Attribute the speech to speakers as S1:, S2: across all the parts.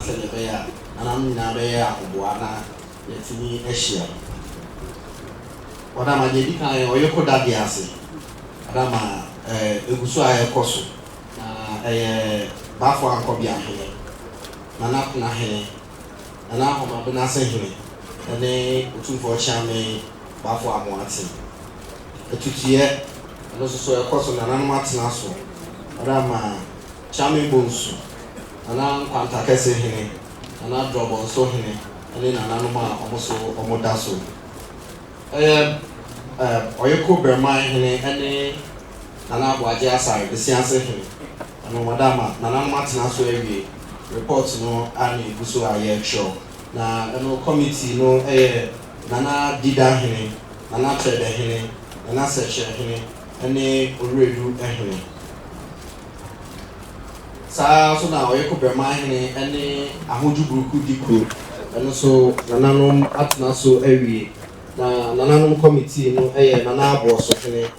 S1: sɛdeɛ ɛbɛyɛ a nananom nyinaa bɛyɛ ahoboa na yɛatumi ahyia. Ɔdama deɛ ɛdi kan Ɔyeko dadeɛ ase. Ɔdama ɛgu so a ɛrekɔ so na ɛyɛ Bafo Ankɔbea hene, Nana Pena hene, Nana Ahomabenase hene ne Otumfoɔ Kyeame Bafo Amoateng. Atutuiɛ, ɛno nso so ɛkɔ so, nananom atena so. Ɔdama Kyeame Bonsu, Nana Nkwantakɛse hene, Nana Drɔbɔnso hene ne nananom a wɔn nso wɔda so. Ɛyɛ Ɔyeko Brɛman hene ne Nana Aboagye Asare, Besiase hene. Ɛno wɔada ama nananom atena so awie. Report no a na ɛgu so a yɛretwerɛ. Na ɛno committee no yɛ Nana Dida hene, Nana Trɛdɛ hene, Nana Sɛkyerɛ hene ne Owuredu hene. Saa ara nso na Ɔyeko Brɛman hene ne Ahodwo Buruku di kuro. Ɛno nso nananom atena so awie. Na nananom committee no yɛ Nana Aboɔso hene,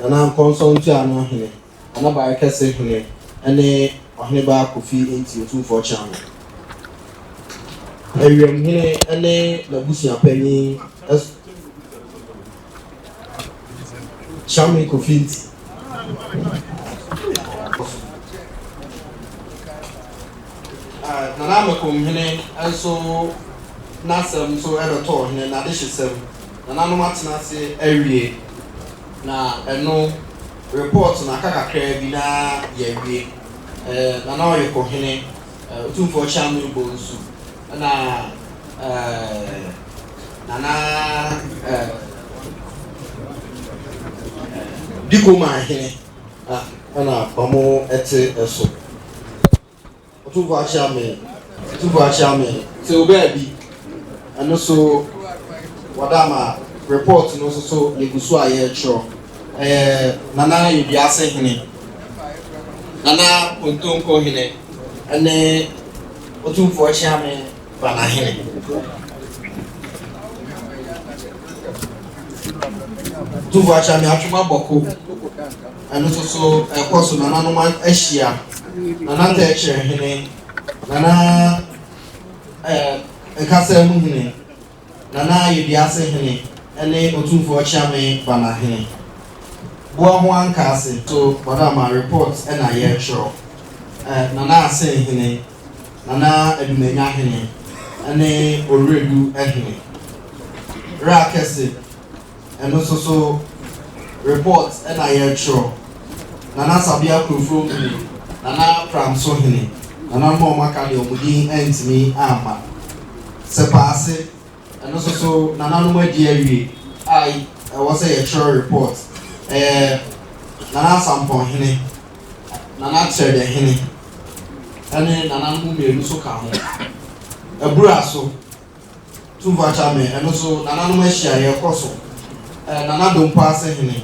S1: Nana Nkɔnsɔn Ntuano hene, Nana Barekɛse hene ne Ɔheneba Kofi Nti Otumfoɔ Kyeame. Awiamhene ne n'abusuapanyin Kyeame Kofi Nti. Nana Amekomhene nso n'asɛm nso bɛtɔɔ ɔhene n'adehyesɛm. Nananom atena ase awie na ɛno report no aka kakraa bi na yɛawie. Nana Ɔyekohene, Otumfoɔ Kyeame Bonsu ɛna Nana Dikomanhene ɛna wɔte so. Otumfoɔ Akyeame, Otumfoɔ Akyeame, te wo baabi. Ɛno so wɔda ama report no nso so yɛgu so a yɛretwerɛ. Ɛyɛ Nana Yeduase hene, Nana Kontonko hene, ɛne Otumfoɔ Kyeame Banahene. Otumfoɔ Akyeame Atwoma Bɔko, ɛno nso so ɛkɔ so nananom ahyia. Nana Tɛkyerɛ hene, Nana ɛɛ Nkasɛɛ mu hene, Nana Yeduase hene, ɛne Otumfoɔ Kyeame Banahene. Boa ho ankaase so wɔde report ɛna yɛretwerɛ. Nana Asen hene, Nana Adumanya hene, ɛne Owuredu hene. Ra kɛse, ɛno nso so report ɛna yɛretwerɛ. Nana Sabea Kurofurom hene, Nana Pramso hene, nananom a wɔaka deɛ wɔn din antumi amma. Sɛpaase, ɛno nso so nananom adi awie a ɛwɔ sɛ yɛtwerɛ report. Ɛyɛ Nana Asampɔn hene, Nana Kyerɛdɛ hene, ɛne nananom mmienu nso ka ho. Abura so, Tumfoɔ Akyame, ɛno nso nananom ahyia yɛrekɔ so. Nana Dompo ase hene,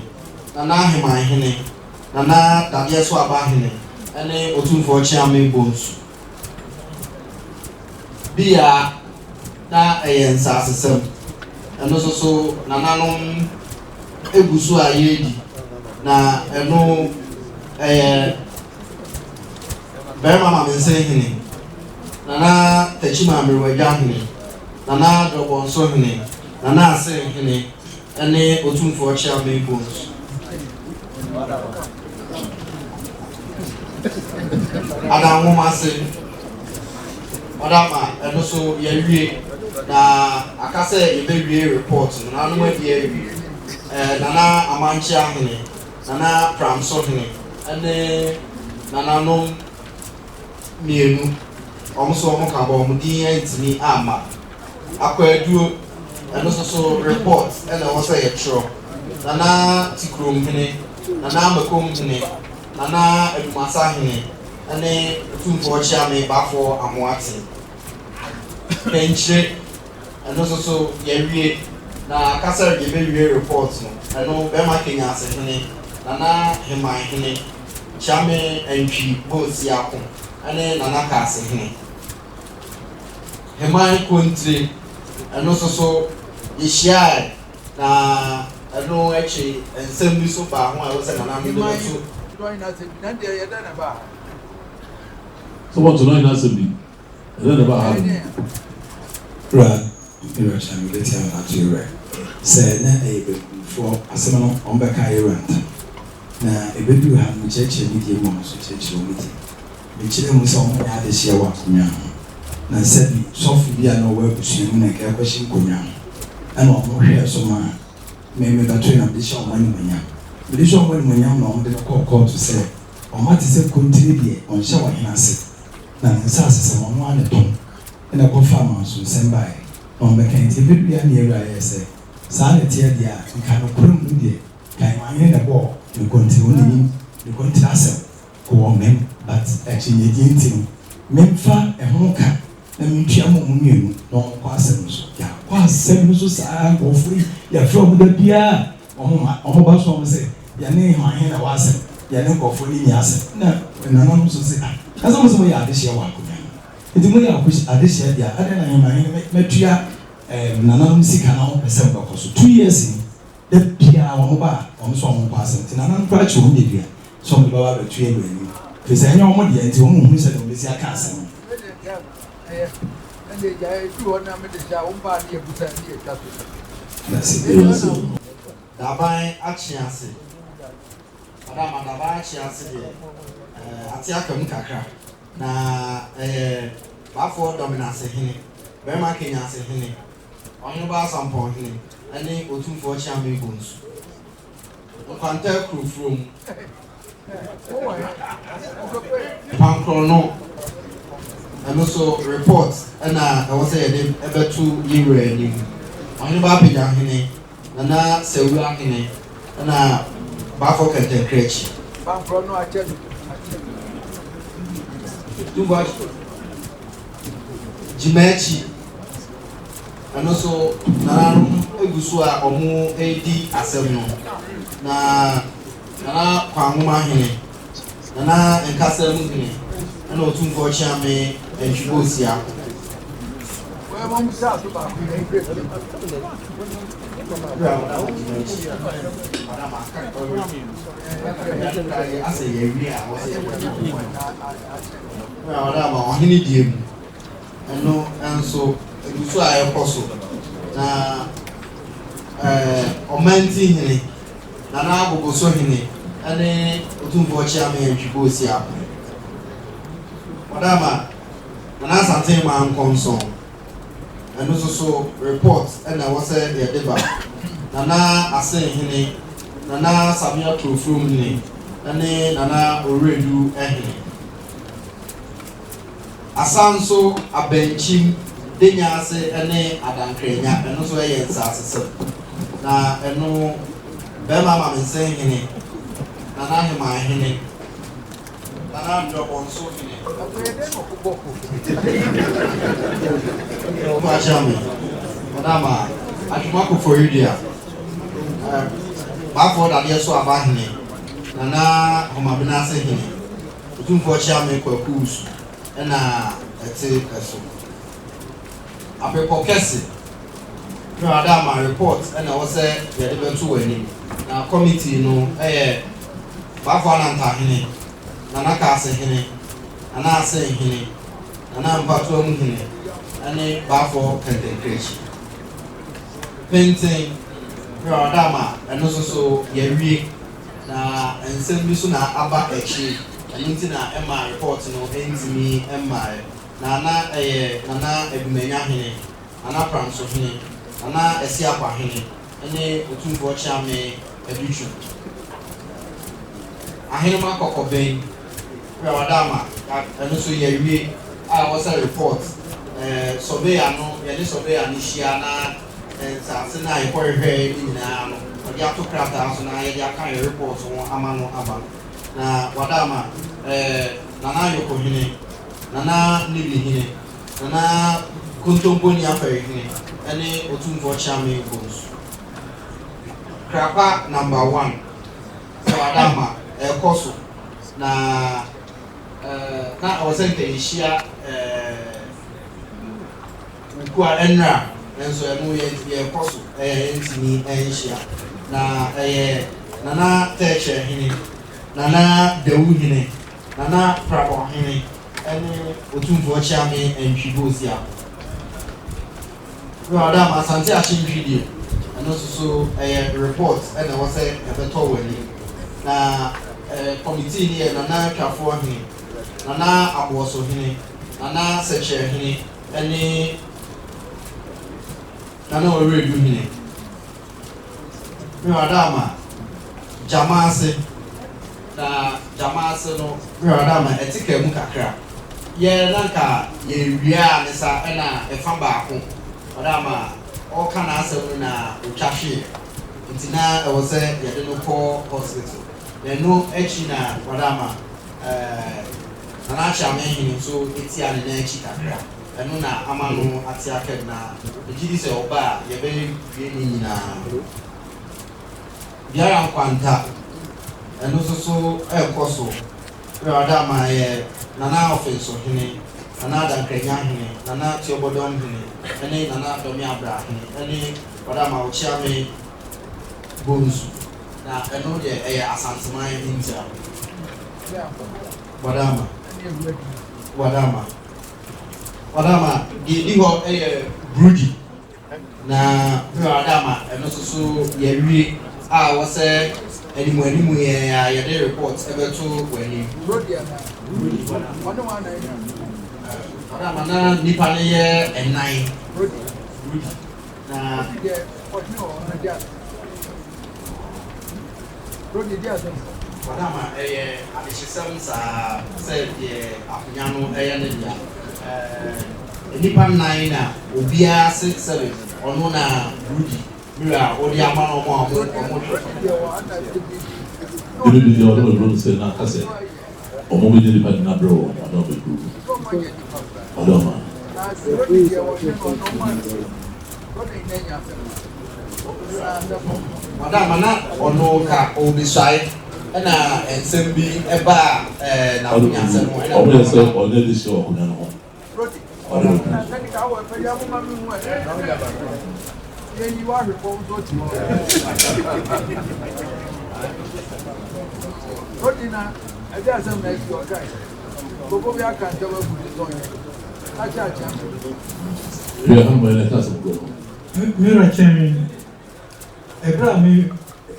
S1: Nana Aheman hene, Nana Dadeɛ so aba hene, ɛne Otumfoɔ Kyeame Bonsu. Bia na ɛyɛ nsasesɛm. Ɛno nso so nananom egu so a yɛredi. Na ɛno ɛyɛ Barima Mamensen hene, Nana Takyima Mmerewadwa hene, Nana Drɔbɔnso hene, Nana Asen hene, ɛne Otumfoɔ Kyeame Bonsu. Adanwoma ase, ɔdama ɛno so yɛawie na aka sɛ yɛbɛwie report no nananom adi awie. Nana Amankyea hene, Nana Pramso hene, ɛne nananom mmienu, wɔn nso wɔn ka bɔ wɔn din antumi amma. Akwaaduro, ɛno nso so report ɛna ɛwɔ sɛ yɛtwerɛ. Nana Tikurom hene, Nana Amakom hene, Nana Adumasa hene, ɛne Otumfoɔ Kyeame Bafoɔ Amoate. Pɛnkyire, ɛno nso so yɛawie na kasa yɛbɛwie report no, ɛno bɛrima Kenyase hene, Nana Heman hene, Kyeame Antwi Bonsiako, ɛne Nana Kaase hene. Heman Kontire, ɛno nso so yɛhyiae na ɛno akyi nsɛm bi so baa ho a ɛwɔ sɛ nananom de bɛto.
S2: Sɛ wɔto no nyinaa asɛm bi. Ɛdɛn na ɛbaa hanom?
S3: Wura me werɛ kyerɛ me bɛtia me ato yɛ werɛ sɛ na ɛyɛ bankumfoɔ asɛm no wɔn bɛka yɛ wura ntam na ɛbɛduru ha no me kyerɛkyerɛ me deɛ mu wɔn nso kyerɛkyerɛ wɔn deɛ me kyerɛ mu sɛ wɔn nyɛ adehyeɛ wɔ akonwa ho na sɛbi sɔfo bi a na ɔwɔ abusua mu na nka ɛkɔhye nkonwa ho ɛna wɔn hwɛɛ so maa me me bɛtoe na mede hyɛ wɔn animuonyam mede hyɛ wɔn animuonyam na wɔn de me kɔɔ kɔɔto sɛ wɔn ate sɛ kontire deɛ ɔnhyɛ ɔhene ase na ne nsaase sɛm ɔno ara na ɛtɔn na ɛkɔfaa mansonsɛm baeɛ na wɔbɛkae. Nti ɛbɛduruiɛ ara na yɛn wura yɛɛ sɛ, Saa na ɛteɛ deɛ a, nka nokorɛ mu no deɛ, nka Hemanhene na ɛbɔɔ ne kontire, ɔno na ɛnim ne kontire asɛm wɔ mem, but akyinnyegyeɛ nti no, memfa ɛho ka na mentua ma wɔn mmienu na wɔnkɔ asɛm no so. Yɛakɔ asɛm no so saa ara, nkurɔfoɔ yi, yɛfrɛ wɔn da biara, wɔn mma, wɔn ba so wɔn sɛ, yɛne Hemanhene na ɛwɔ asɛm, yɛne nkurɔfoɔ no nni asɛm. Ɛna nananom nso se, ah, na sɛ mo se moyɛ adehyeɛ wɔ akonnwa no mu, Nti moyɛ adehyeɛ deɛ a, adɛn na Heman hene mɛtua nananom sika na wɔpɛ sɛ mobɛkɔ so? 2 years ni, da biara wɔn ba a, wɔn sɛ wɔn nkɔ asɛm. Nti nananom koraa kye wɔn dedua sɛ wɔde bɛba abɛto yɛn wura anim. Firi sɛ ɛnyɛ wɔn deɛ nti wɔn nhunu sɛdeɛ wɔbɛsi aka asɛm no.
S1: Daban akye ase. Madam, adaban akye ase deɛ, ate aka mu kakra. Na ɛyɛ Baafoɔ Dɔmenase hene, Barima Kenyase hene, Ɔheneba Asampɔn hene ne Otumfoɔ Kyeame Bonsu. Nkwanta Kurofurom. Pankorɔno, ɛno so report na ɛwɔ sɛ yɛde bɛto yɛn wura anim. Ɔheneba Apagya hene, Nana Sawura hene na Bafo Kɛntɛnkrɛkyi.
S4: Pankorɔno akyɛ no akyɛ no.
S1: Tumfoɔ Gyimakyi, ɛno nso nananom gu so a wɔredi asɛm no. Na Nana Kwanwoma hene, Nana Nkasamu hene ɛna Otumfoɔ Kyeame Antwi Bosia. Asɛ yɛawie a wɔsɛ yɛde ɔhene die mu ɛno nso egu so a ɛkɔ so na ɔmanti hene Nana Agogoso hene ɛne Otumfoɔ Kyeame Antwi Bosia Ɔdama Nana Asante Ma Nkɔnsɔn ɛno nso so report ɛna ɛwɔ sɛ yɛde ba. Nana Asen hene, Nana Samia Kurofurom hene ɛne Nana Owiredu hene. Asa nso Abɛnkyim, Denya ase ne Adankranya, ɛno nso ɛyɛ nsasesɛm. Na ɛno Bɛrima Mamensen hene, Nana Heman hene, Nana Ndɔbɔnso hene. Ɔfakyɛ me, Ɔdama Atwoma Koforidua, Baafoɔ Dadeɛ so aba hene, Nana Homabenase hene, Otumfoɔ Kyeame Kwaku Wusu ɛna ɛte ɛso. Apepɔ kɛse, Adama report ɛna ɛwɔ sɛ yɛde bɛto wɔ anim. Na committee no ɛyɛ Baafoɔ Anantahene, Nana Kaase hene, Nana Asen hene, Nana Mpatoamu hene ɛne Baafoɔ Kɛntɛnkrɛkyi. Penten, Adama ɛno nso so yɛawie na nsɛm bi so na aba akyire, ɛno nti na ɛma report no ntumi mmaeɛ. Na na ɛyɛ Nana Adumanya hene, Nana Pramso hene, Nana Asiakwa hene ne Otumfoɔ Kyeame Adutwum. Ahenema Kɔkɔbɛn, Wadama, ɛno nso yɛawie a ɛwɔ sɛ report surveyor no, yɛne surveyor no hyia na nsase no a yɛkɔhwehwɛɛ no nyinaa no, ɔde ato krataa so na yɛde aka yɛn report ho ama no aba. Na Wadama, Nana Ayoko hene, Nana Nibi hene, Nana Kontomponi Afɛre hene ne Otumfoɔ Kyeame Bonsu. Krapa number 1, sɛ Wadama ɛrekɔ so na na ɛwɔ sɛ nka yɛhyia Wukua ɛnra, nso ɛno yɛrekɔ so ɛyɛ yɛntumi nhyia. Na ɛyɛ Nana Tɛkyɛ hene, Nana Dawu hene, Nana Prabɔ hene ne Otumfoɔ Kyeame Antwi Bosia. Wura Adam, Asante Akyentwi deɛ, ɛno nso so ɛyɛ report na ɛwɔ sɛ ɛbɛtɔ wɔ anim. Na committee no yɛ Nana Twafoɔ Hene, Nana Aboɔso Hene, Nana Sɛkyerɛ Hene ne Nana Owiredu Hene. Wura Adam, Gyama ase, na Gyama ase no, Wura Adam, ɛte kaa mu kakra. Yɛ na nka yɛwie a ne sa ɛna ɛfa baako. Ɔdama ɔka n'asɛm no na otwa hweeɛ, nti na ɛwɔ sɛ yɛde no kɔ hospital. Na ɛno akyi na ɔdama Nana Akyeame hene nso etia ne nan akyi kakra. Ɛno na ama no ate akam, na megye di sɛ ɔba a yɛbɛwie ne nyinaa. Biara Nkwanta, ɛno nso so ɛrekɔ so. Wura ama yɛ Nana Ɔfenso hene, Nana Adankranya hene, Nana Tuobɔdɔm hene, ɛne Nana Dɔme Abra hene, ɛne Ɔdama Ɔkyeame Bonsu. Na ɛno deɛ ɛyɛ Asanteman ntia. Wadama. Wadama. Wadama, deɛ ɛdi hɔ ɛyɛ Brudi. Na Wadama, ɛno nso so yɛwie a wɔ sɛ animu animu yɛn a yɛde report ɛbɛto w'anim. Wadama, na nipa no yɛ ɛnan. Brudi. Na Wadama, ɛyɛ adehyesɛm saa sɛ deɛ akonnwa no ɛyɛ ne dea. Nnipa nnan na obiara se sɛbe ɔno na Brudi mmerɛ a wɔde ama no ɔmo a ɔmo hwɛ.
S2: Ebi bi deɛ ɔde bɛduro no sɛ na aka sɛ ɔmo bɛgye nipa de n'abrɛ wɔ ɔde ɔbɛduro ɔde ɔma.
S1: Wadama, na ɔno ka ɔbisuae ɛna nsɛm bi ɛbaa n'akonnwa asɛm ho ɛna
S2: Ɔmo yɛ sɛ ɔnyɛ de hyɛ ɔkonnwa no ho ɔde bɛduro. Hwɛ ha mo yɛ n'ɛka asɛm kuro no.
S5: Mmerɛ kyɛn ɛberɛ a me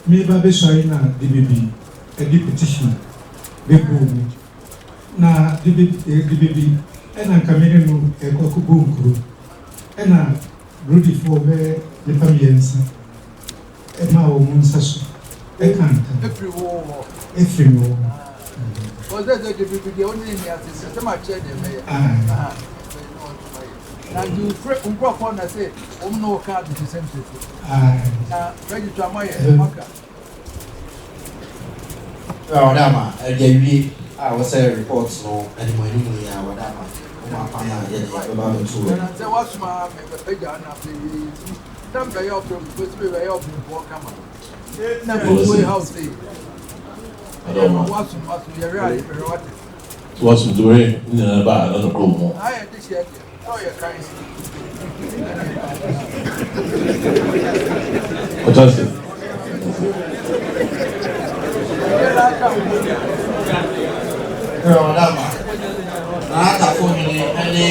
S5: meba bɛsuae na de bibi ɛde petition bɛguu mu na de bi de bibi ɛna nka me ne no ɛkɔ akɔbɔ nkuro, ɛna Brudifoɔ bɛyɛ nipa mmiɛnsa ɛma wɔn nsa so ɛka ntam.
S4: Efiri wo hɔ?
S5: Ɛfiri me hɔ.
S4: Ɔsɛ sɛ de bibi deɛ ɔne ni ase sɛ ma kyerɛ deɛ mɛyɛ. Na nti wofrɛ nkurɔfoɔ na sɛ wɔn na wɔka adehwesɛm sese na registrar ma yɛ maka.
S1: Wadama, ɛde awie a wɔsɛ report no animu animu yi a, wadama wɔn akwan a yɛde bɛba abɛto wɔ.
S4: Na sɛ wasoma me bɛpɛgya na afei na mbɛyɛ ɔpɛmfoɔ sɛ bɛyɛ ɔpɛmfoɔ kama na nkurɔfoɔ yi house yi
S2: Ɔde ɔma.
S4: Wasom wasom yɛhwɛ a yɛhwɛ wate.
S2: Wasomdwoe nyinaa baa na no kurom ho.
S4: Ayɛ de hyɛ deɛ sɛ ɔyɛ kan si.
S2: Ɔkyɛ se.
S1: Ɛwɔ wadama na atafo hene ne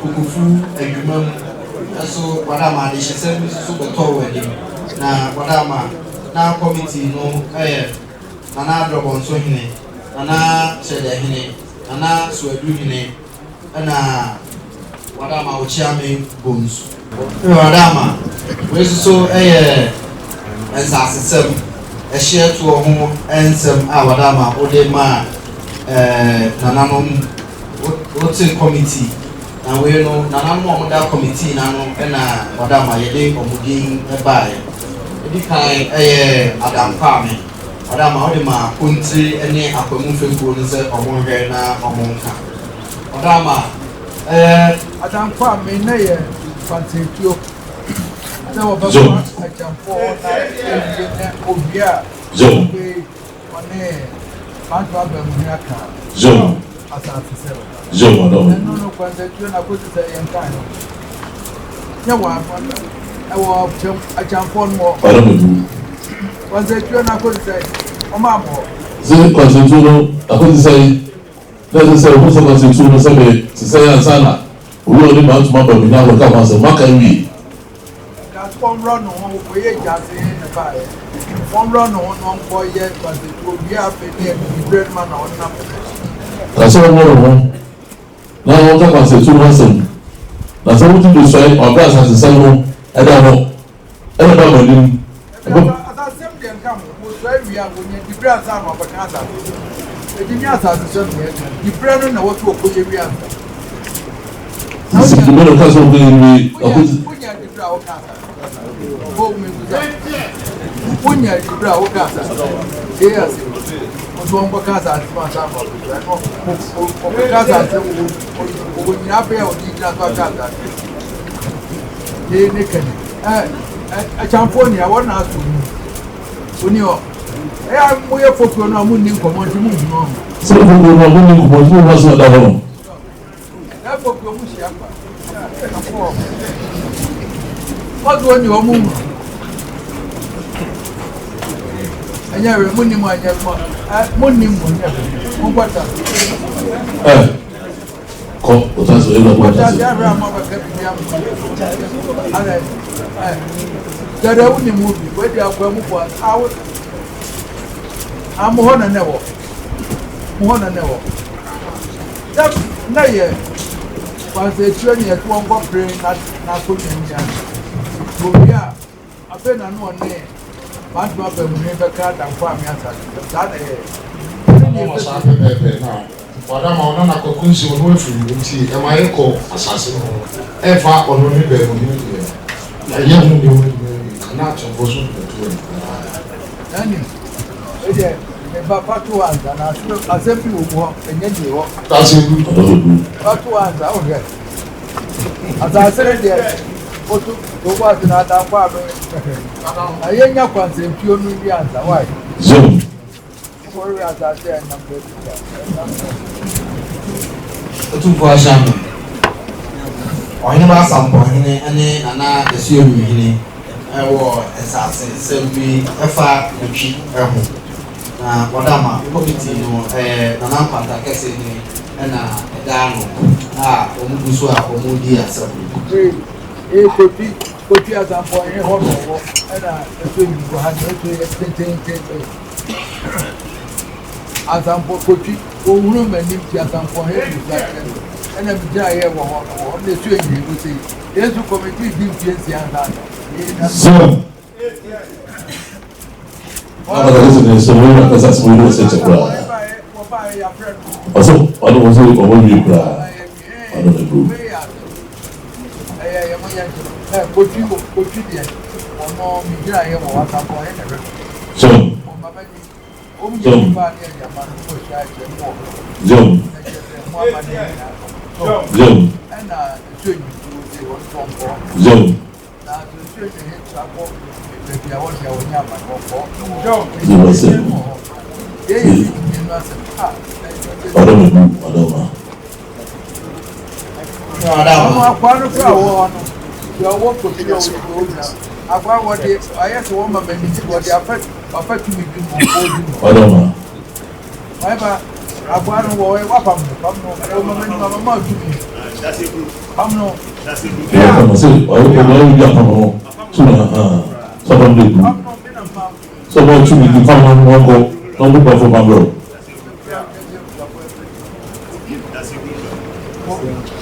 S1: kokofu adwuma mu ɛso, wadama adehyɛsɛm bi nso so bɛtɔ wɔ anim. Na wadama na committee no ɛyɛ Nana Adrɔbɔnso hene, Nana Kyerɛdɛ hene, Nana Suadu hene, ɛna wadama Okyiame Bonsu. Ɛwɔ wadama, wei nso so ɛyɛ nsasesɛm ɛhyeɛ toɔ ho nsɛm a wadama wode maa nananom wote committee. Na wei no, nananom a wɔda committee n'ano ɛna wadama yɛde wɔn din baeɛ. Edi kan ɛyɛ Adankwaame. Wadama wode ma Kontire ne Akwamu fekuo no sɛ wɔn nhwɛ na wɔn nka. Wadama ɛyɛ
S4: Adankwa me na yɛ kwantentuo sɛ wɔbɛkɔ akyɛmfoɔ na ewie na owie a
S2: Zone.
S4: afei ɔne manto aba mu hia ka
S2: Zone.
S4: asase sɛ
S2: Zone ɔdɔ.
S4: Ɛno no kwantentuo na kɔsi sɛ yɛn kan no nyɛ wɔn akwanta ɛwɔ akyɛmfoɔ no hɔ.
S2: Ɔdɔ mo du.
S4: Kwantentuo na kɔsi sɛ ɔmo amɔ.
S2: Sɛ kɔnsentuo no akɔsi sɛ. Na ɛsɛ sɛ ohu sɛ kwasetuo no sɛbe te sɛn ansa na obi a ɔde bantoma ba mu no akɔka ho asɛm. Moaka awie.
S4: Nka sɛ ɔmmrɛ ne ho ɔkɔyɛ gyaase he ne baeɛ. Ɔmmrɛ ne ho na ɔnkɔyɛ kwasetuo wie a afei ne yɛde diberɛ no ma na ɔnam n'akyi.
S2: Ka sɛ ɔmmrɛ ne ho na ɔnka kwasetuo ho asɛm. Na sɛ wogye di sɔe wɔ berɛ a asasesɛm no da hɔ na ɛba mo anim.
S4: Ɛbɛ. Asasesɛm deɛ nka ho, wɔsɔe wie a wɔnya diberɛ ansa na wɔabɛka asasesɛm. Enti nyɛ asasesɛm na yɛka, diberɛ no na ɛwɔ sɛ wɔkɔyɛ wie ansa.
S2: Sisi diberɛ na ɔka sɛ wɔkɔyɛ wie.
S4: Wonya diberɛ a woka asasesɛm. Wonya diberɛ a woka asasesɛm. Yei ase. Nso wɔnkɔka asasesɛm ansa na wɔabɛsɔe. Ɛno wɔkɔka asasesɛm wɔwɔ nyina bɛyɛ a wɔde gyina so aka asasesɛm. Yei ne kani. Akyamfoɔ nea wɔn na aso mu. Oni hɔ. Ɛyɛ a moyɛ foforo no a monni nkɔmmɔ nti monhunu ɔho.
S2: Sɛ foforo no a monni nkɔmmɔ nti monhunu asɛm a ɛda hɔ no.
S4: Na foforo mu hyia kwa. Ɔso oni hɔ monhunu. Ɛnyɛ hwee monni mu anyɛ mo monni mu ɛnyɛ hwee monkɔta.
S2: Kɔ ɔta so ewura kɔ ɔta so.
S4: Dada wo ni mu bi wadi akwa mu bɔ awo amu hɔ na na ɛwɔ mu hɔ na na ɛwɔ na na yɛ kwansa ekyirɛ ne yɛte wɔn kɔ pere na n'akonnwa nyina obi a Afei na na ɔne Mantoma Bamuni bɛka Dankwa-Ame asase ntam. Saa na ɛyɛeɛ.
S6: Ɛno wɔ saa pɛpɛɛpɛ na Wadama ɔno na Kwaku nso ɔno afiri mu nti ɛma yɛkɔ asase no ho ɛmfa ɔno ne Bamuni deɛ yɛayɛ ho nneɛma nyinaa wie na na akyɛmfoɔ nso de bɛto yɛn anim.
S4: Nani, wei deɛ me ba fa to hɔ ansa na asɛm bi wɔ mu hɔ, ɛnyɛ nie hɔ.
S2: Asɛm bi.
S4: Fa to hɔ ansa, wohwɛ. Asase no deɛ, woto tobo ase na adanfo a bɛ na yɛnya kwansɛntuo no wie ansa why?
S2: Zoom.
S4: Wɔrewe asase a ɛnam baabi kwa ɛnam
S1: Otumfoɔ Ahyɛaman, Ɔhene Basampɔhene ne Nana Asuaruhene wɔ nsasesɛm bi ɛfa Notwi ho. Na wɔda ma kɔmitii no ɛyɛ Nana Nkwanta Kɛse hene na ɛda ano a wɔn gu so a wɔredi asɛm no.
S4: Ee, ee, Kofi, Kofi Asampɔhene hɔ na ɔwɔ, ɛna ɛso yi wɔ ha na ɛso yɛ tententen. Asampɔ Kofi, ohunu m'anim ti Asampɔhene na ɛsi akyerɛ no, ɛna megyina yɛ wɔ hɔ wɔ hɔ na ɛso yɛ nyina ɛwɔ sɛ yi. Yɛn nso kɔmitii di mfie nsia nsa na.
S2: So. Ama na sɛ ne sɛ wɔn akasa sɛ wɔn sɛ kyɛ koraa. Ɔsɛ ɔno wɔn sɛ ɔwɔ wie koraa. Ɔno na bro. So. Zom. Zom. Zom. Zom. Ɔdɔ me bu ɔdɔ ma.
S4: Ɔno akwa no kora wɔ hɔ no deɛ ɔwɔ kɔsi ɔwɔ ɔwɔ akwa wɔde ayɛ sɛ wɔn mama ni wɔde afa afa tumi bi mu ɔdi mu.
S2: Ɔdɔ ma.
S4: Ɔyɛba akwa no wɔ wapam no pam no wɔ mama ni mama ma tumi pam no.
S2: Ɛyɛ pam sɛ ɔyɛ ɔyɛ bi apam no tu na hàn sɛ ɔpam de gu sɛ ɔbɔ tumi di pam no wɔn kɔ na ɔmo bɔ fo pam bro.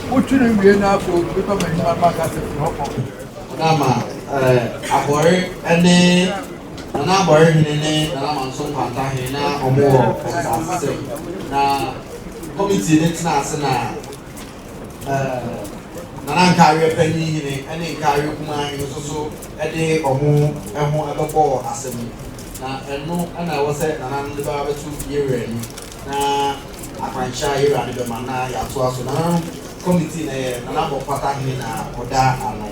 S4: Wotwere wie na afei obi ba m'anim ama ka sɛ fi hɔ kɔ.
S1: Ɔda ma ɛɛ abɔre ne Nana Abɔre hene ne Nana Manso Nkwanta hene na wɔn wɔ nsase sɛm na kɔmitii ne tena ase na ɛɛ Nana Nkaaweɛ panyin hene ne Nkaaweɛ kumaa hene nso so de wɔn ho bɛbɔɔ asɛm yi na ɛno na ɛwɔ sɛ Nana no de ba abɛto yɛwura anim na akwankyerɛ a yɛwura de bɛma na yɛatoa so. Nana no kɔmitii na yɛ Nana Bɔkwata hene na ɔda ano.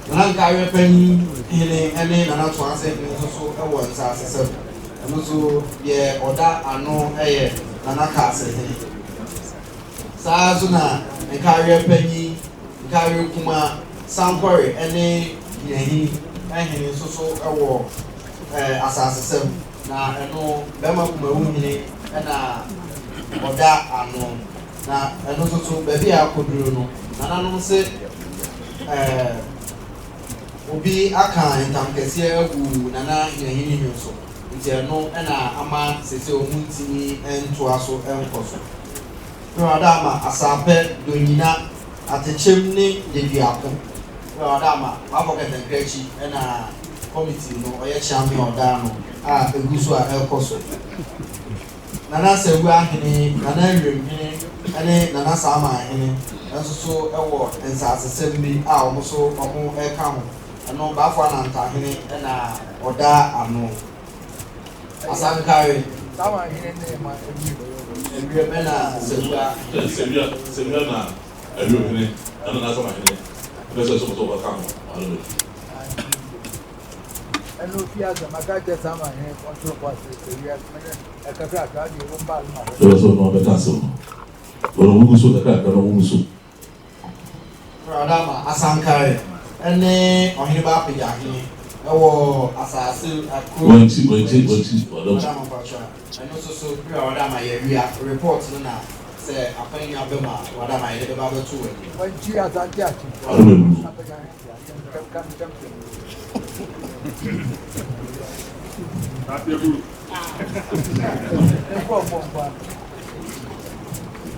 S1: Nana Nkaaweɛ panyin hene ne Nana Toase hene nso so wɔ nsasesɛm. Ɛno nso deɛ ɔda ano yɛ Nana Kaase hene. Saa ara nso na Nkaaweɛ panyin, Nkaaweɛ kumaa, Sankɔre ne Hiahini hene nso so wɔ asasesɛm. Na ɛno, bɛrima kumawu hene na ɔda ano. Na ɛno nso so, baabi a akɔduru no, nananom se ɛɛ obi aka ntamkɛseɛ agu Nana Hiahininyo so, nti ɛno na ama seesei wɔn ntumi ntoa so nkɔ so. Awurade ama Asaapɛ, Donyina, Atekyem ne Deduako. Awurade ama Bafo Kɛtɛnkra akyi na committee no ɔyɛ kyeame a ɔda ano a egu so a ɛrekɔ so. Nana Sawu Ahene, Nana Awiremhene ne Nana Saama Ahene nso so wɔ nsasesɛm bi a wɔn nso wɔreka ho. Ɛno Bafo Anantahene na ɔda ano. Asankare.
S4: Saama Ahene ne ma Awirem.
S1: Awirem ɛna Sawua.
S2: Sawua, Sawua na Awiremhene ɛna Nana Saama Ahene ɛbɛ sɛ sɔmɔsɔ ɔbɛka ho ɔno bɛ.
S4: Ɛna ofi asɛm aka kyerɛ Saama Ahene ɔntoro kɔ ase Sawua ɛkakra akra deɛ wɔn ba aloma hɔ.
S2: Ɛbɛ sɛ ɔno ɔbɛka asɛm no wɔn wɔn gu so kakra kakra na wɔn gu so.
S1: Awurade ama Asankare ne Ɔhene Ba Apagya Hene wɔ asase kuro.
S2: Wɔn akyi, wɔn akyi, wɔn akyi, wɔn
S1: Awurade ama mpakyɛ ɛno nso so bere a Awurade ama yɛawia report no na sɛ akwannya ba mu a Awurade ama yɛde bɛba abɛto wɔ anim.
S4: Wɔn akyi Asante akyi.
S2: Ɔno bɛ wuru.
S4: Apagya Hene ntɛm ka ntɛm tɛm. Nkɔ mbɔ nkɔ ano.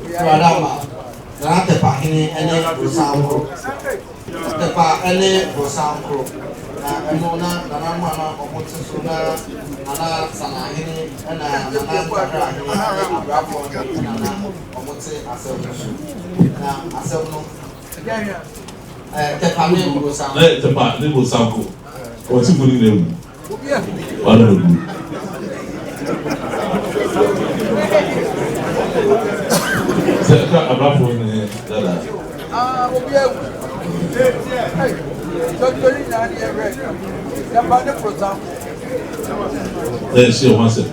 S1: Awurade ama Nana Tɛpa Hene ne Brosankoro. Tɛpa ne Brosankoro. Na ɛno na nananom a na wɔte so na Nana Sanahene na Nana Ntakrahene ne Abrafoɔ hene na na wɔte asɛm no so. Na asɛm no Tɛpa ne Brosankoro.
S2: Ne Tɛpa ne Brosankoro. Wɔte mu ne na ewu. Wɔn na ewu. Sɛ ɛka abrafoɔ ne dada.
S4: Ah, obi ewu. Tɔtɔri nyinaa ni ɛwɛ. Tɛpa ne Brosankoro.
S2: Na ɛhyɛ wɔn asɛm.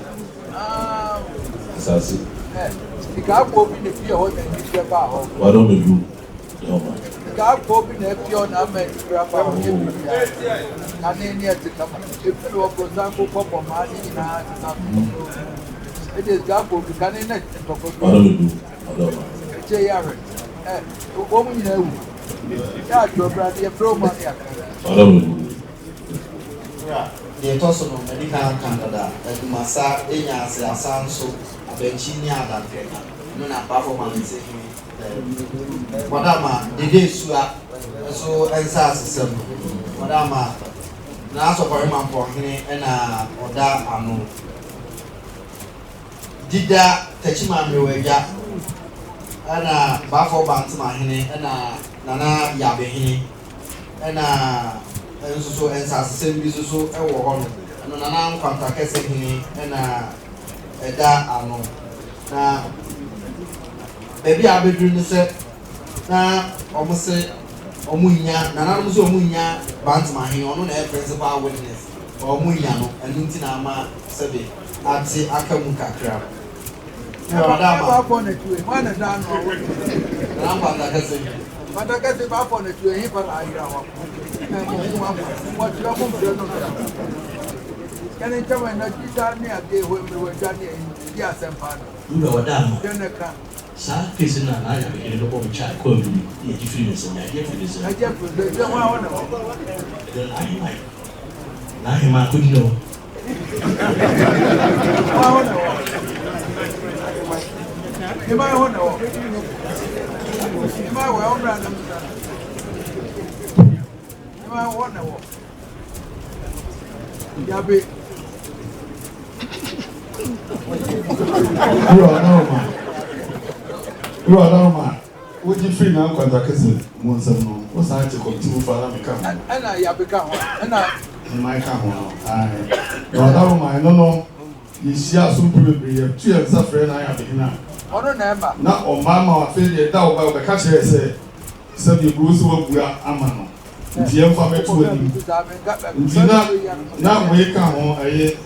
S2: Asase.
S4: Sika akɔ obi na efie hɔ na anigye baa hɔ.
S2: Wɔn na ewu.
S4: Sika akɔ obi na efie hɔ na ama anigye aba hɔ yɛ biribiara. Na ne ne ɛte kama. Efiri hɔ Brosanko kɔ bɔ maa ne nyinaa sesa so. Ɛde sika akɔ obi ka ne ne ntɔkwa bi.
S2: Wɔn na ewu. Wɔn na.
S4: Ɛkyɛ yɛ ahwɛ. Ɛ wɔn nyinaa ewu. Yɛ atwerɛ bra de yɛfrɛ wɔn ano yɛ
S2: Wɔn na ewu.
S1: Deɛ ɛtɔ so no, madi kan aka dada, Adumasa nya ase asa nso, Abankyi ne Adabrɛ no na Bafo Malete hene Wɔde ama Dede Esua nso nsa asesɛm. Wɔde ama N'Asɔkɔre Mampɔnhene na ɔda ano. Dida Takyima Mmerewagya ɛna Bafo Bantemahene ɛna Nana Yabehene ɛna nso so nsasesɛm bi nso so wɔ hɔ no. Ɛno Nana Nkwantakɛse hene ɛna ɛda ano. Na baabi a abɛduru ne sɛ na wɔn se wɔn nya nananom nso wɔn nya Bantemahene, ɔno na ɛyɛ principal witness, wɔn nya no, ɛno nti na ama sɛbe ate aka mu kakra. Awurade ama
S4: Baafo na tuo, wɔn na da ano a wɔn.
S1: Nana Nkwantakɛse.
S4: Nkwantakɛse baafo na tuo ehi fa na ayera hɔ. Wɔkyerɛ mo mfrɛ no da. Yɛne nkyɛn na dida ne adeɛ hɔ mmerɛwadwa ne ɛyi di asɛm paa no.
S7: Wura wɔda ama.
S4: Yɛn na ka.
S7: Saa kesi na na ayɛ abɛhene bɛbɔ me kyae kɔ adum ne agye firi me nsam, yɛagye afiri me nsam.
S4: Agye afiri me nsam, hwan hɔ na wɔ?
S7: Ɛdɛ n'ahema n'ahema akɔdi no.
S4: Hwan hɔ na wɔ? Hema hɔ na wɔ? Hema wɔ ɛwɔ mmerɛ anam sa. Hema hɔ na wɔ? Yabe.
S8: Wura Ɔdaroma, Wura Ɔdaroma, wogye firi na Nkwantakɛse mu nsɛm no, wosan te kɔmiti mu fa na meka ho.
S4: Ɛna Yabe ka ho, ɛna
S8: Heman ka ho no, ae. Na Ɔdaroma, ɛno no, yɛhyia so mpere bebree, yɛto yɛn nsa frɛ na Yabehene a,
S4: ɔno na ɛma.
S8: Na ɔmma ma afei deɛ da ɔba ɔbɛka kyerɛ sɛ sɛdeɛ buro sɛ wabua ama no, nti yɛmfa bɛto anim. Nti na wei ka ho ɛyɛ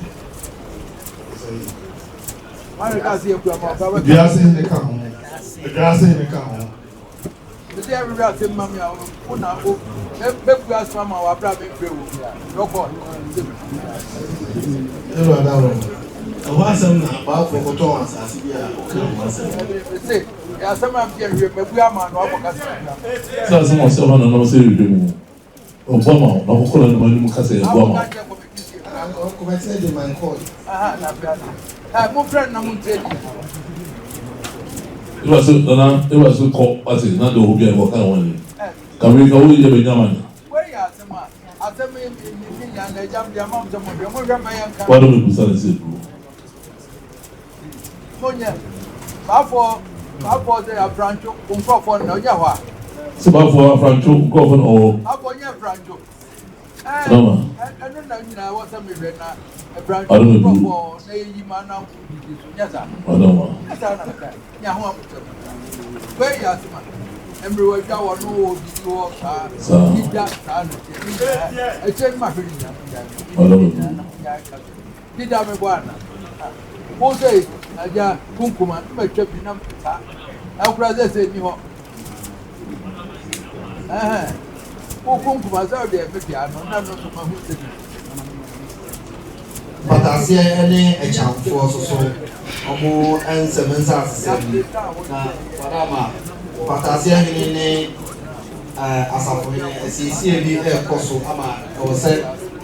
S8: Duase hene ka ho, Duase hene ka ho.
S4: Ɛsɛ ɛwura ase mma mi a wo na wo bɛbu asoma ma wabra mi mbrɛ wo bia rɔkɔ.
S6: Ewura dawuro.
S2: Ɛhɔ asɛm na abaafoɔ kɔtɔn asase bi a ɔka ho asɛm. Sɛ asɛm a ɔsɛ ɔma nananom sɛ yɛhwehwɛ mu. Ɔboa ma wo na kɔkɔ nananom anim ka sɛ yɛboa ma wo. Eba so nana eba so kɔ wate na de ɔhɔ biara kɔka ho anim. Ka wei ka wei yɛ bɛnya ma ne. Wado me busa ne sɛ duro. Sɛ bafoɔ afrantwo nkurɔfoɔ no ɔwɔ. Nama. Ado me bu. Ɔdɔma. Saa. Ɔdɔ me bu.
S1: Mpataseɛ ne Akyamfoɔ nso so wɔn nsɛm nsasesɛm yi, na wɔada ama Mpataseɛ hene ne Asafohene asiesie bi rekɔ so ama ɛwɔ sɛ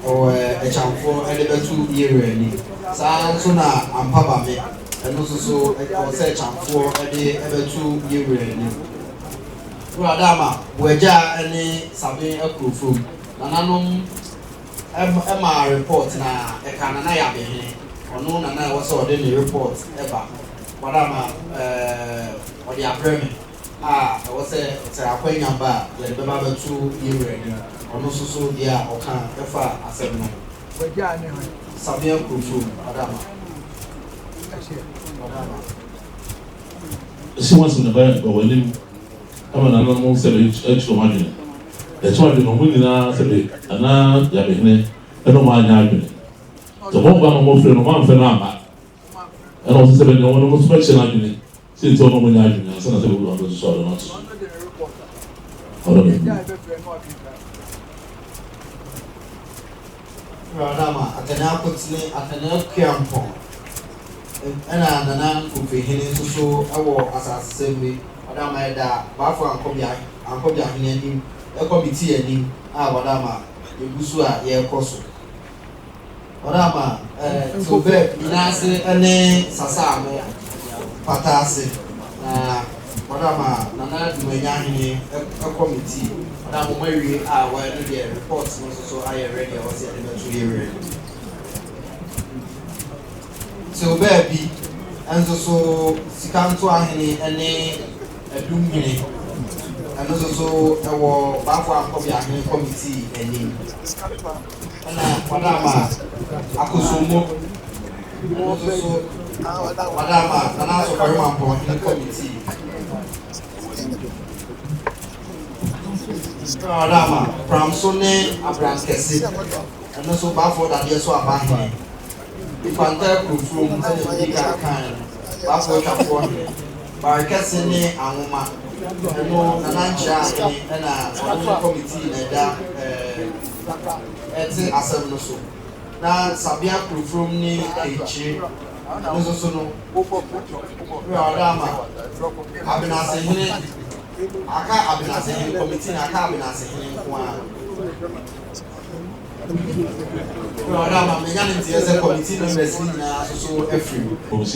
S1: ɛwɔ Akyamfoɔ de bɛto Yewura anim. Saa ara nso na Ampabame, ɛno nso so ɛwɔ sɛ Akyamfoɔ de bɛto Yewura anim. Wura Dama, Boagyaa ne Saben Akurofurom nananom maa report na ɛkaa Nana Yabehene, ɔno na na ɛwɔ sɛ ɔde ne report ba. Wadama ɔde abrɛ me a ɛwɔ sɛ sɛ akwanya ba a yɛde bɛba abɛto yɛn wura anim. Ɔno nso so deɛ a ɔka ɛfa asɛm no ho. Sabea Kurofurom, Wadama. Wadama.
S2: Ɛhyɛ wɔn asɛm na ba wɔn anim ama nananom sɛ bɛkyerɛ wɔn adwene. Yɛkyerɛ adwene no, wɔn nyinaa sɛ bɛ anaa Yabehene ɛne wɔn anyɛ adwene. Sɛ wɔn ba na wɔn frɛ no, wɔn amfrɛ no amma. Ɛna wɔn sɛ bɛ ne wɔn nso bɛkyerɛ n'adwene sɛ nti wɔn nyɛ adwene ansa na sɛ bɛwura wɔn bɛsoso ɔdɔ no ato so. Ɔdɔ no bu.
S1: Radama, Atene Akotene, Atene Akuampɔn, ɛna Nana Nkofihene nso so wɔ asasesɛm bi. Ɔdama ɛda Bafo Ankɔbea Ankɔbeahene anim ɛkɔ Miti anim a Ɔdama yɛgu so a yɛrekɔ so. Ɔdama ɛɛ Tilbɛ Nyinaase ne Sasaamo Pata ase na Ɔdama Nana Dumanyahene ɛkɔ Miti. Ɔdama wɔn awie a wɔn deɛ report no nso so ayɛ ready a wɔsɛ yɛde bɛto yɛn wura anim. Tew baabi nso so sika ntoahene ne adum hene, ɛno nso so ɛwɔ Baafo Ankɔbeahene kɔmitii anim. Ɛna wɔde ama Akosombo, ɛno nso so wɔde ama Nana Asɔkɔre Mampɔnhene kɔmitii. Ɛna wɔde ama Pramso ne Abrankɛse, ɛno nso Baafo Dadeɛ so Abahene. Nkwanta Akurofurom sɛdeɛ medi kan kaeɛ no, Baafoɔ Twafoɔ Hene, Barekɛse ne Anwoma, ɛno Nana Nkyerɛ Ahene ɛna ɔno ne kɔmitii na ɛda ɛte asɛm no so. Na Sabea Akurofurom ne Kankyire, ɛno nso so no, Wura Ɔdaama, Abenase Hene, aka Abenase Hene, kɔmitii no aka Abenase Hene nko ara.
S2: Wɔn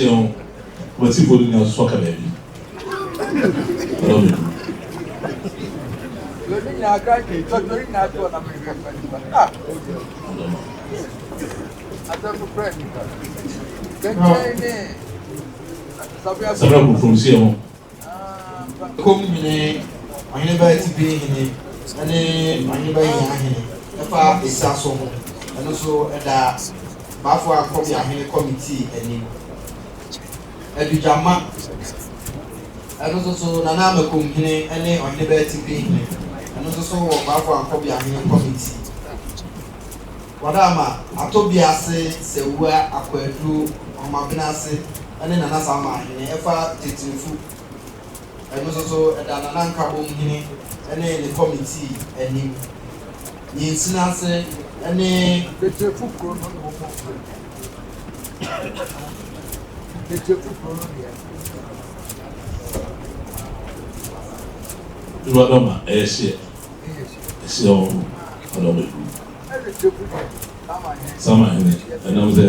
S2: ho, wɔn atifoɔ no nyinaa nso aka baabi. Ɔdɔ me du. Sabra kurom si ho.
S1: Kom hene, ɔhene ba Atipi hene, ne ɔhene ba Hia hene ɛfa esa so ho. Ɛno nso ɛda Bafo Ankɔbea hene kɔmitii anim. Adugyama, ɛno nso so Nana Amakom hene ne ɔhene ba Atipi hene, ɛno nso so wɔ Bafo Ankɔbea hene kɔmitii. Wɔde ama Atobiase, Sewua, Akwadu, Ɔhomabenase ne Nana Salma hene ɛfa Titirifu. Ɛno nso so ɛda Nana Nkabom hene ne ne kɔmitii anim. Nyinsinase ne.
S4: Titirifu kuro no na wɔbɔ.
S2: Ewura dɔ ma ɛyɛ hyeɛ. Ɛhyeɛ wɔ ho ɔdɔ ma egu. Sama hene ɛnam sɛ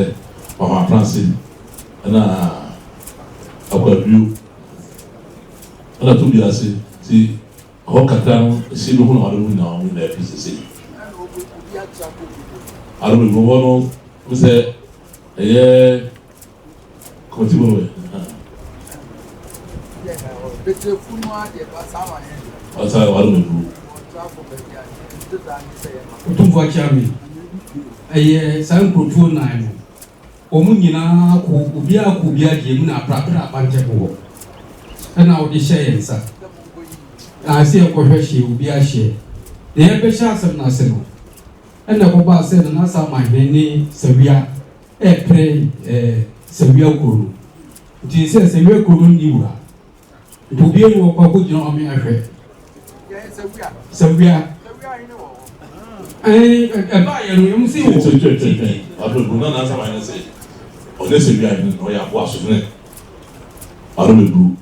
S2: ɔho apranse ɛna akwaduo ɛna to bi ase ti ɛhɔ kakra no ɛhyeɛ bi ho na ɔde ho nyinaa wɔn nyinaa ɛpɛ sese. Ɔdɔ ma egu hɔ no sɛ ɛyɛ. Kɔmiti bɔ wɛ. Ɔsa wari mɛ duru.
S9: Otumfoɔ Akyea me, ɛyɛ saa nkurotoɔ nan no, wɔn nyinaa kɔ, obiara kɔ obiara deɛ mu na aprapra abantɛbo hɔ, ɛna wɔde hyɛ yɛn nsa. Na sɛ yɛkɔhwɛ hyeɛ, obiara hyeɛ. Na yɛbɛhyɛ asɛm no ase no, ɛna ɛkɔbaa sɛ Nana Asamoah ne Sawia repere Sawia kuro no. Nti sɛ Sawia kuro no nni wura, nti obiara ni wɔkɔ akɔgyina ɔme ahwɛ. Sawia. Ɛbaa yɛ no, ɛmu sɛ wɔ.
S2: Twɛtwɛtwɛtwɛ, ɔdɔ bu na n'asɛm ayɛ sɛ ɔne Sawia hene na ɔyɛ aboa so hene. Ɔdɔ bɛburu.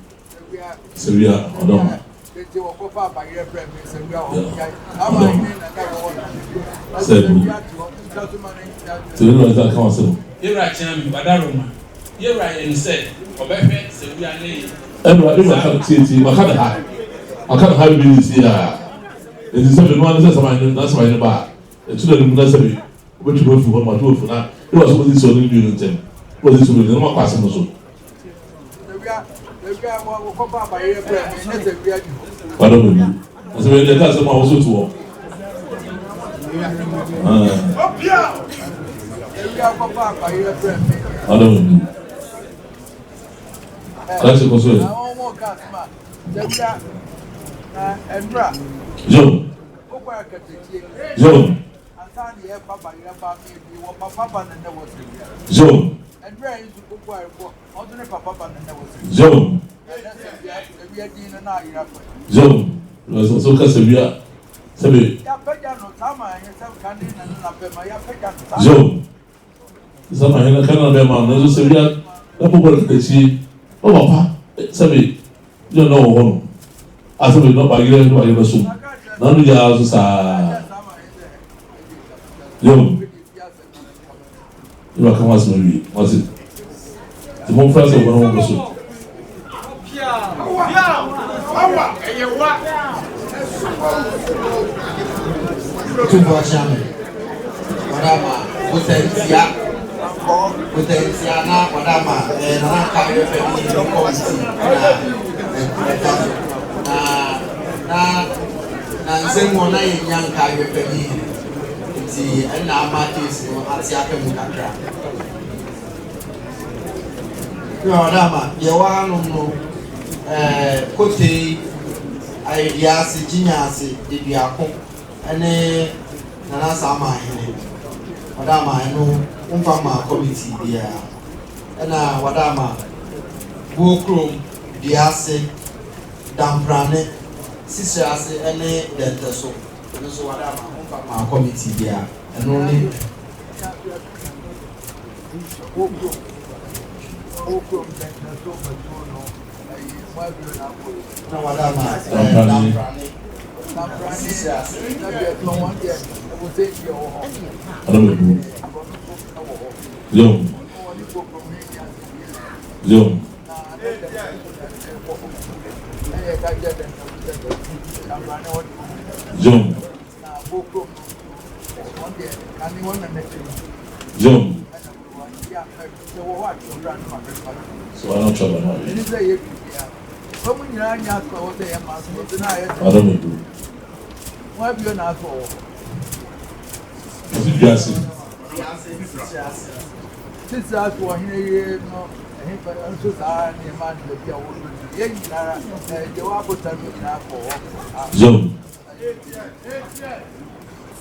S2: Sawia ɔdɔ ma. Sɛ bu. Sɛ wura nsa ka ɔsɛ.
S10: Yɛwura kyea me wadaroma. Yɛwura yɛ no sɛ ɔbɛhwɛ Sawia ne.
S2: Ɛna ɛwura ka tie tie waka ne ha waka ne ha bi ne si a eti sɛ menu ano sɛ sama ne na sama ne ba etu na ne mu na sɛ bi wobɛtwi mu afi hɔ no ma to afu na ɛwura so wɔsi sɛ ɔne ne mmienu ntɛm wɔsi sɛ ɔne ne ma kɔ asɛm no so. Wado bɛ bi. Ɛsɛ bɛ ɛka asɛm a wɔso to hɔ. Wado bɛ bi. Kasi kɔ so yɛ. Zo. Zo. Zo. Zo. Zo. So kasa wia sɛbi. Zo. Sama hɛn kan na bɛma no nso sɛ wia na bɔbɔ no akyi na papa sɛbi yɛ na wɔ hɔ no asɛbi na ɔba yerɛ na ɔba yerɛ so na no yɛ so saa. Yo. Ne waka ho asɛm awie. Wate? Nti momfra sɛ wɔn wɔn so.
S1: Tumfoɔ Akyea me, wɔde ama Botantia, Botantia na wɔde ama ɛɛ Nana Nkaeɛ fɛ ne ne kɔmiti na ɛda so. Na na na nsɛm mu na yɛnya nkaeɛ fɛ ne nti ɛna ama case no ate aka mu kakra. Na ɔda ama deɛ ɛwɔ hanom no ɛɛ kotei ayɛdua ase gyinya ase deduako ɛne Nana Sama Ahene ɔda ama ɛno womfa ma committee biara ɛna wɔda ama buo kurom dua ase damprane sisire ase ɛne dɛntɛso ɛno nso wɔda ama womfa ma committee biara ɛno ne. Na wɔda ama damprane sisire ase.
S2: Ɔdɔ bɛ bu. Zo. Zo. Zo. Zo. So I don't trouble no. Ɔdɔ bɛ bu. Ɔsi dua ase.
S4: Sisi ase ɔhene yie no ɛhefa nso saa nneɛma no baabi a wɔdɔ no yɛn nyinara ɛdeɛ wɔabota no nyinaa kɔ hɔ.
S2: Zo.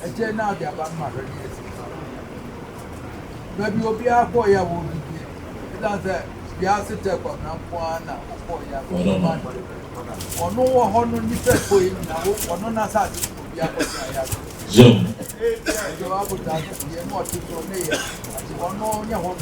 S4: Ɛkyɛ na ɔde aba no ma hwɛ ne yɛsi. Baabi obiara kɔɔ yɛ a wɔdidi ɛsan sɛ wiase tɛ kɔmina nko ara na ɔkɔɔ yɛ a ɔno wɔ hɔ no nipa ɛkɔ yɛ nyinaa ɔno n'asase so obiara kɔ tena yɛ ase.
S2: Zo.
S4: Ɛdeɛ wɔabota no yɛ mu ɔte so ne yɛ ɔno nyɛ hɔ no.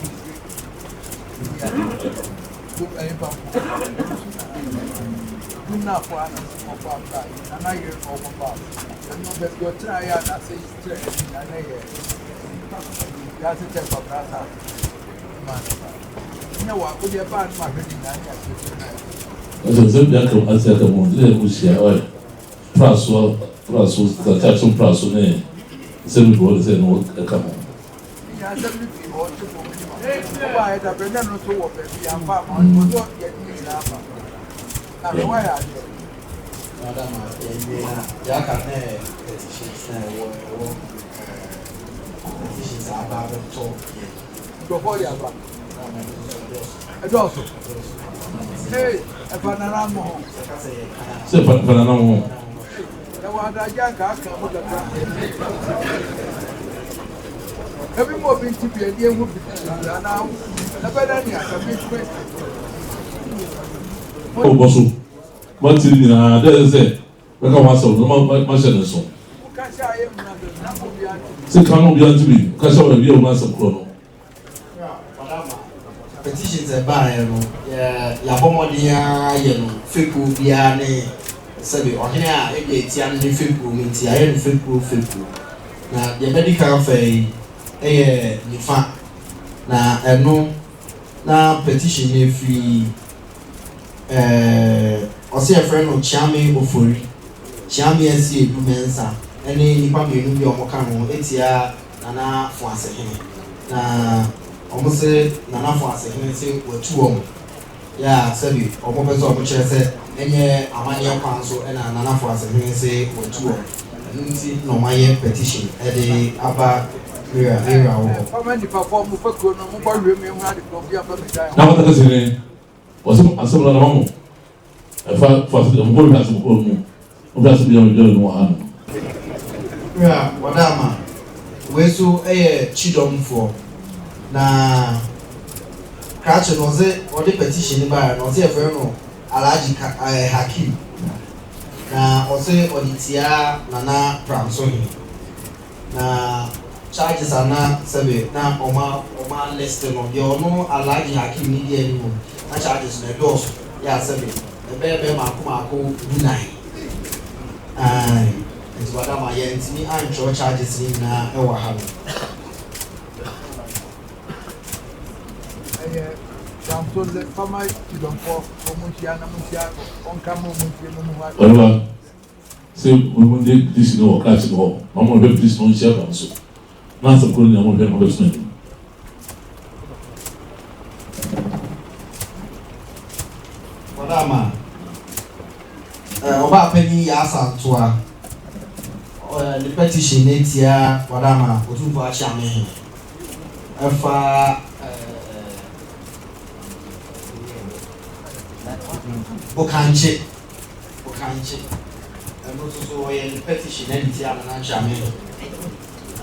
S2: Ɛsɛ sɛ bi aka ase aka mu nti na mu hyia ɔyɛ praso praso tata praso ne sɛ bi bɔ sɛ no ɛka ho. Sɛ fa nana ho. Ɔbɔ so ma tiri nyinaa dɛ ɛsɛ sɛ bɛka ho asɛm no ma hyɛ ne so. Sɛ ka no obiara nti bi ka hyɛ wɔn ebi a wɔn asɛm korɔ no.
S1: Petitions ɛbaeɛ no, yɛabɔ mmɔden ara yɛ no fekuo biara ne sɛbe ɔhene a ebi etia no ne fekuo mu, nti yɛayɛ no fekuo fekuo. Na deɛ bɛdi kan fa yi ɛyɛ nifa, na ɛno na petition no efiri ɔsɛ yɛfrɛ no Kyeame Ofori, Kyeame Asi Edu Mɛnsa ɛne nnipa mmienu bi a wɔka ho etia Nana Foasehene. Na wɔn se Nana Foasehene se watu wɔn yɛ a, sɛbi wɔn pɛ sɛ wɔn kyerɛ sɛ ɛnyɛ amanneɛ kwan so ɛna Nana Foasehene se watu wɔn. Ɛno nti na wɔn ayɛ petition ɛde aba area area wɔ hɔ.
S2: Na wɔn kasa ne wɔsɛ asɛm no na wɔn ɛfa fa sɛ wɔn kɔ hwɛ asɛm korɔ mu wɔn hwɛ asɛm bi a wɔn gyina no wɔ ha no.
S1: Wura Wadama, wei nso yɛ Kyidɔmfoɔ, na krakye no ɔdze ɔde petition no baeɛ no, ɔdze yɛfrɛ no Alhaji Ka ɛɛ Hakim, na ɔse ɔde tia Nana Pramsohene. Na charges a na sɛbe na ɔma ɔma list no, deɛ ɔno Alhaji Hakim ne di anim no, na charges no ɛdɔɔso yɛ a sɛbe ɛbɛyɛ bɛyɛ maako maako 14. Ae, nti Wadama yɛntumi antwerɛ charges no nyinaa ɛwɔ ha no.
S4: Ɛyɛ Samson le fama Sidonfoɔ wɔn nhyia na mo nhyia wɔn ka mo wɔn ntie no mu ho asɛm.
S2: Ɔhema, sɛ mo de petition no wɔ krakye no hɔ ma mo nhwɛ petition no nhyia kwan so na asɛm koro nyinaa mo nhwɛ na mo bɛto n'anim.
S1: Wadama, ɔbaa panyin Yaa Asantewaa, ne petition no etia Wadama Otumfoɔ Akyeamehene ɛfa Bokankye, Bokankye, ɛno nso so ɔyɛ ne petition ɛde tia Nana Akyeamehene.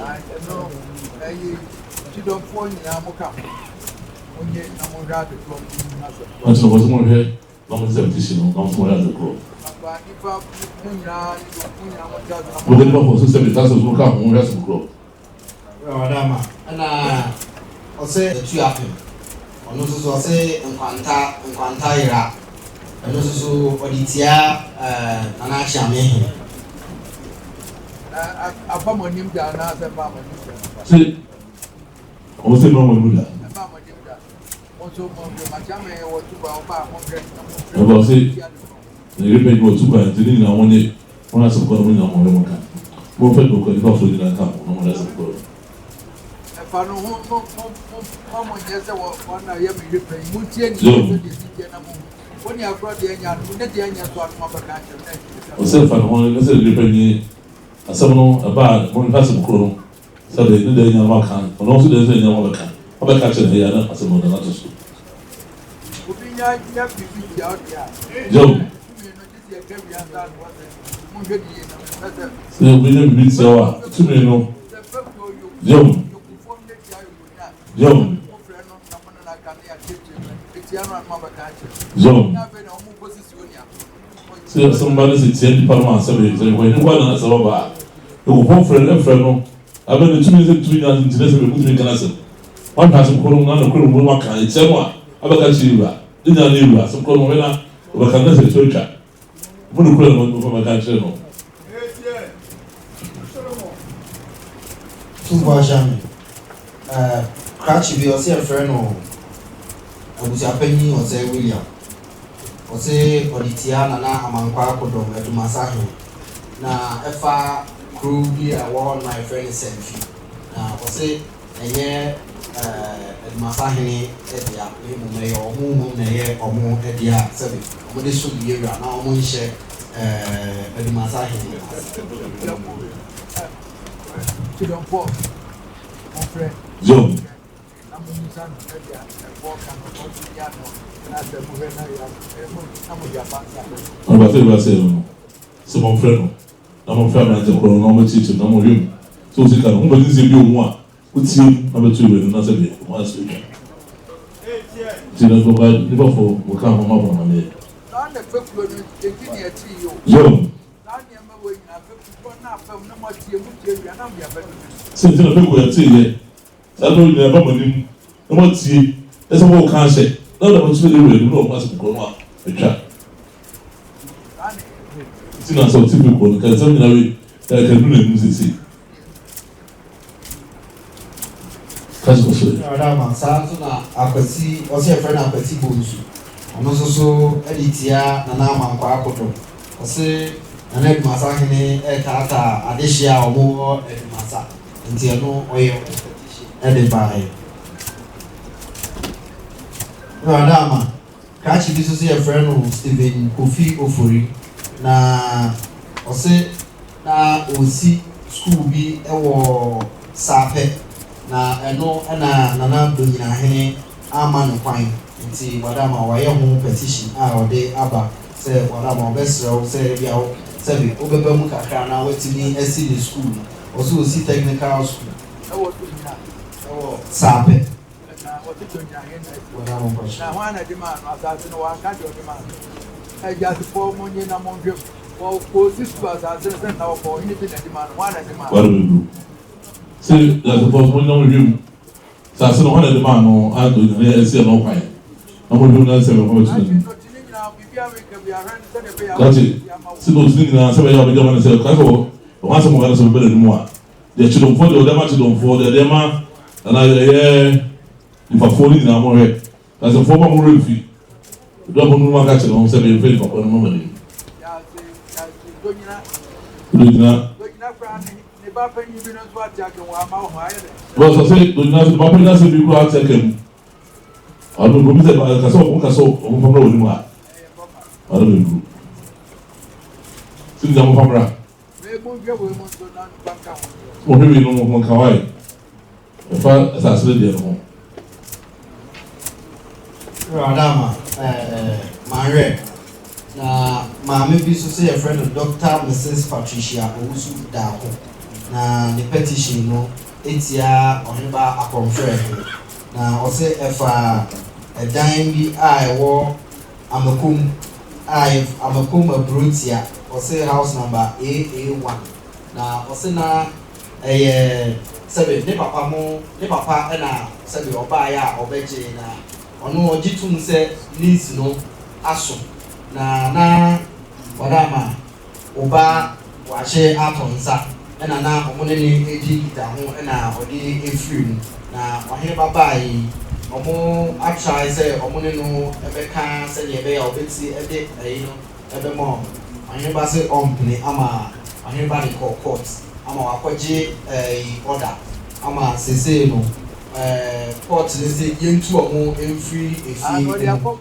S4: Ɛno ɛyi Kyidɔmfoɔ nyinaa mo ka ho, monye na monhwɛ ade korɔ mo nnim asɛm korɔ.
S2: Ɔkyerɛ wɔn sɛ monhwɛ na mo nsɛm petition no na mo nso monhwɛ ade korɔ.
S4: Aba nipa mo nyinaa ne mo nyinaa mo ntra ase na mo.
S2: Mo de nipa fɔ so sɛ bi ta sɛ so ka ho monhwɛ asɛm korɔ.
S1: Ɔdama ɛna ɔsɛ atu apem, ɔno nso so ɔsɛ nkwanta nkwanta yera, ɛno nso so ɔde tia Nana Akyeamehene.
S4: Aba mo anim da anaasɛ mma mo anim da?
S2: Se ɔmo se mma mo anim da.
S4: Mma mo anim da. Mo nso mo nhwɛ Makyeamehene wɔ tu kwan ɔba a mo nhwɛ na mo nhwɛ.
S2: Ɛba ɔse ne yere panyin wɔ tu kwan nti ne nyinaa mo nye mo asɛm kɔ no mo nyinaa mo nhwɛ mo nka. Mo mfa dwuma nipa fo nyinaa nka ho na mo nhwɛ asɛm kɔ no.
S4: Ɛfa no ho mo mo mo mo mo nyɛ sɛ wɔn na yɛ me yere panyin mo ntie ne yɛ sɛ deɛ si teɛ na mo hu. Wo ne agorɔ deɛ nyɛ ano, ne deɛ nyɛ so ano abɛka akyerɛ me na ɛkyerɛ sɛ.
S2: Ɔsɛ fa ne ho ne sɛ ne panyin asɛm no ɛba a mo nhwɛ asɛm koro no sɛ de ne deɛ nyɛ ano aka ɔno nso deɛ nso nyɛ ano abɛka ɔbɛka kyerɛ ne yɛ na asɛm no ɔde ato so.
S4: Obi nya nya biribi tia wo deɛ a.
S2: Job.
S4: Tumi no gye sɛ yɛka wia nsa ano wɔsɛ monhwɛ ne yie na mempɛ sɛ.
S2: Sɛ obi nya biribi tia wo a tumi no.
S4: Sɛ fɛkuo yɛ
S2: Job.
S4: yokufoɔ no tia yokoni a.
S2: Job.
S4: Mofrɛ no na mo ne no aka ne yɛakyerɛkyerɛ mu etia no a na moabɛka akyerɛ.
S2: Job.
S4: Na afei na wɔn kɔsisi onua.
S2: Sɛ asɛm ba no sɛ tia nipa no a sɛ bɛ sɛ wɔn kɔ na asɛm aba a ekopɔn frɛ no ɛfrɛ no abɛ ne tumi sɛ tumi nya nti na sɛ bɛ mutumi kana asɛm wɔn hwɛ asɛm koro na na koro mu wɔn aka etia no a. Abɛka kyerɛ wura. Ne nyinaa ne wura. Asɛm korɔ no wɔhwɛ na wɔbɛka no na sɛ ɛto atwa. Mo nokorɛ no mo fa mɛka nkyerɛ no.
S1: Tumfoɔ Ahyame, eh, krakye bi ɔse yɛfrɛ no Abusuapanyin Ɔsɛe William. Ɔse ɔde tia Nana Amankwaa Akodɔm Adumasa hene. Na ɛfa kurow bi a ɛwɔ hɔnom a yɛfrɛ no Sɛmfi. Na ɔse ɛnyɛ Adumasa hene dea, na mmom ɛyɛ wɔn mmom na ɛyɛ wɔn dea a sɛbe wɔde som Yewura na wɔnhyɛ Adumasa hene ase.
S2: John. Ɔno bàtɛ ewura sɛ no sɛ mɔmfrɛ no na momfrɛ aberantsɛ kor no na ɔmbɛkyerɛkyerɛ mu na monhwɛ mu sɛ osi ka no ho bɛdze nsɛm bi wɔ mu a otsie mu na ɔbɛto ewura no na sɛ bi ho asɛm etwa. Ntsi no bɛba nyimpa fo wɔkaa ho ma bɔ amanneɛ. John. Sɛ ntsi na fekuo yɛtseeɛ saa bere nyinaa ɛba mo anim na moatie na sɛ wɔreka ahyɛ na wɔde abɛto yɛn wura anim na wɔn asɛm korɔ no a atwa. Nti na sɛ ɔte fi korɔ no ka nsɛm nyinaa wei ka ka duru n'anim seesei. Ka sɛ ɔsɛ.
S1: Adama, saa nso na Akwasi, ɔsɛ yɛfrɛ no Akwasi Bonsu, ɔno nso so de tia Nana Amankwaa Akodom. Ɔse Nana Adumasa hene retaataa adehyeɛ a wɔwɔ Adumasa. Nti ɛno ɔyɛ ho petition de baeɛ. Ɛna ɔda ama krakye bi nso so yɛfrɛ no Stephen Kofi Ofori na ɔse na ɔresi sukuu bi wɔ Saapɛ na ɛno na Nana Donyinahene amma no kwan nti wada ama wayɛ ho petition a ɔde aba sɛ wada ama ɔbɛsrɛ wo sɛ ebia wo sɛbe wobɛba mu kakra na watumi asi ne sukuu no. Ɔsɛ osi technical school.
S4: Ɛwɔ Donyina.
S1: Ɛwɔ Saapɛ.
S4: Na wɔte Donyina he na asi.
S1: Wɔda mo nkɔhyɛ.
S4: Na hwan na de maa no asase no? Wanka deɛ ɔde maa no. Agyasefoɔ, monnye na monhwɛ mu. Wɔkɔɔsi sukuu asase no sɛ nna wɔkɔ, ɔhene bi na de maa no. Hwan na de maa no?
S2: Ware bɛduru. Sɛ Gyasefoɔ nso monnye na monhwɛ mu. Asase no, hwan na de maa no a Donyina he asi ano kwan? Na monhwɛ mu na nsɛm a ɛfa bɛto n'anim. Kakye, sɛ na ɔte ne nyinaa sɛ ɛbɛyɛ a ɔbɛgye ama no sɛ, ka sɛ wɔ Ɛho asɛm ɔka no sɛ ɔbɛba n'anim a, deɛ Kyedɔmfoɔ deɛ ɔde ama Kyedɔmfoɔ, deɛ ɔde ama nana ɛyɛ nifafoɔ no nyinaa mohwɛ. Na sɛ foɔ ma mo werɛ mfi. Ɛduru a mo aka kyerɛ ho sɛ meyɛmfa nifa kwan no mma m'anim. Donyina. Bɔsɔ sɛ Donyina so ne ba panyin asɛm bi koraa ate aka mu. Ɔno obi sɛ ka sɛ ɔmo ka sɛ ɔmo fa mmra wɔ anim a, ɔno bɛduru. Sɛ nyina mo fa mmra. Mo hwɛ wei no mo nka wae. Ɛfa asase no deɛ no ho.
S1: Radama ɛɛ manwerɛ na maame bi nso sɛ yɛfrɛ no Dr. Mrs. Patricia Owusu Daako na ne petition no etia Ɔheneba Akɔmfrɛ hene na ɔsɛ ɛfa ɛdan bi a ɛwɔ Amakom a yɛ Amakom Aburotia, ɔse house number AA one, na ɔse na ɛyɛ sɛbe ne papa mo ne papa na sɛbe ɔbaeɛ a ɔbɛgyee na ɔno ɔgye tom sɛ lease no aso na na ɔda Wo ba wakye atɔ nsa na na ɔmo ne no redi nkitaho na ɔde firi mu. Na ɔhene ba baeɛ yi, ɔmo atrae sɛ ɔmo ne no bɛka sɛdeɛ ɛbɛyɛ a ɔbɛti de ayi no bɛma ɔmo. Ɔhene ba se ɔmpene ama ɔhene ba de kɔ court ama wakɔgye ayi order ama seesei no court no se yɛntu ɔmo mfiri efie no mu.